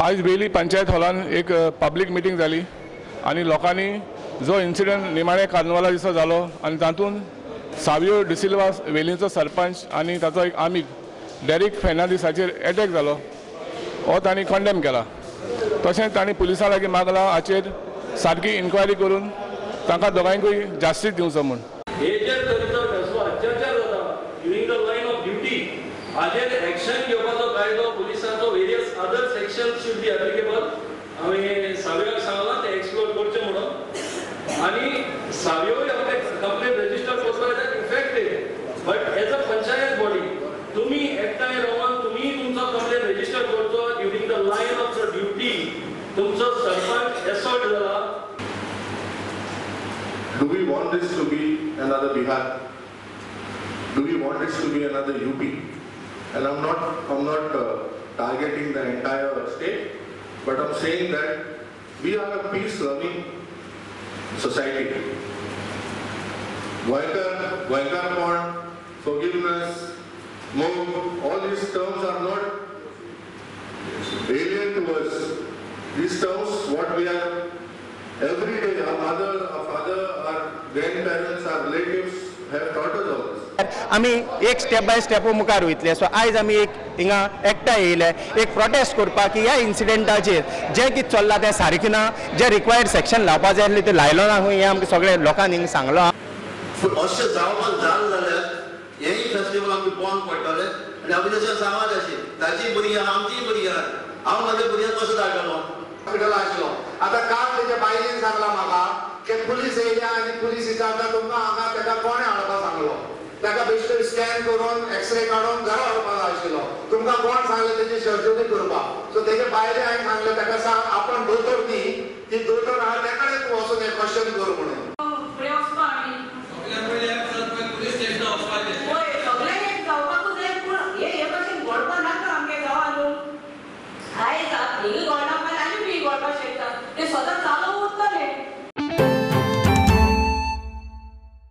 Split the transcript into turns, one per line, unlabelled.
आयज वेली पंचायत हॉलान एक पब्लीक मिटींग जाली आनी लोकांनी जो इन्सिडंट निमाणे कार्नवाला दिसा जालो आनी तातूंत सावियो डिसिल्वा वेलींचो सरपंच आनी ताचो एक आमीग डेरिक फेर्नांदीसाचेर एटॅक जालो हो तांणी कंडेम केला. तशेंच तांणी पुलिसां लागीं मागला हाचेर सारकी इन्क्वायरी करून तांकां दोगांयकूय जास्तीत दिवचो म्हूण.
हे जे तरेचो असो अत्याचार जाता during the line of duty हाजेर एक्शन घेवपाचो कायदो पुलिसांचो various other section should be applicable. हांवें सावियोक सांगलां तें एक्सप्लोर करचें म्हणून आनी सावियोय आपले कंप्लेन रजिस्टर करपाक जाय effective, but as a panchayat body तुमी एकठांय रावन तुमी तुमचो कंप्लेन रजिस्टर करचो during the line of the duty तुमचो सरपंच एसॉल्ट जाला.
Do we want this to be another Bihar? Do we want this to be another UP? And I'm not targeting the entire state, but I'm saying that we are a peace-loving society. Goenkarpon, forgiveness, move, all these terms are not alien to us. These terms, what we are every day, our mother, our father, our grandparents, our relatives have taught us all this.
आमी एक step by step मुखार वयतले. So आयज आमी एक हिंगा एकठांय येयले एक प्रोटेस्ट करपाक की ह्या इन्सिडंटाचेर जें कितें चल्लां तें सारकें ना, जें रिक्वायर्ड सेक्शन लावपा जाय आसलें तें लायलो ना खंय, हें आमकां सगळे लोकांनी हिंगा सांगलो.
अशें जावपाक जालें जाल्यार हेंय फेस्टिवल आमकां बंद पडटलें आनी आमी तशें सांगत अशें ताचीय भुरगीं आहा आमचीय भुरगीं आहा, हांव म्हज्या भुरग्यांक कसो धाडटलो?
हॉस्पिटला आशिल्लो. आतां काल तेच्या बायलेन सांगलां म्हाका की पुलीस येयल्या आनी पुलीस विचारता तुमकां हांगा ताका कोणें हाडपाक सांगलो, ताका बेश्टे स्कॅन करून एक्सरे काडून घरा व्हरपाक जाय आशिल्लो, तुमकां कोण सांगलें तेजी सर्जरी करपाक? सो तेजे बायले हांवें सांगलें ताका सांग आपण दोतोर न्ही, ती दोतोर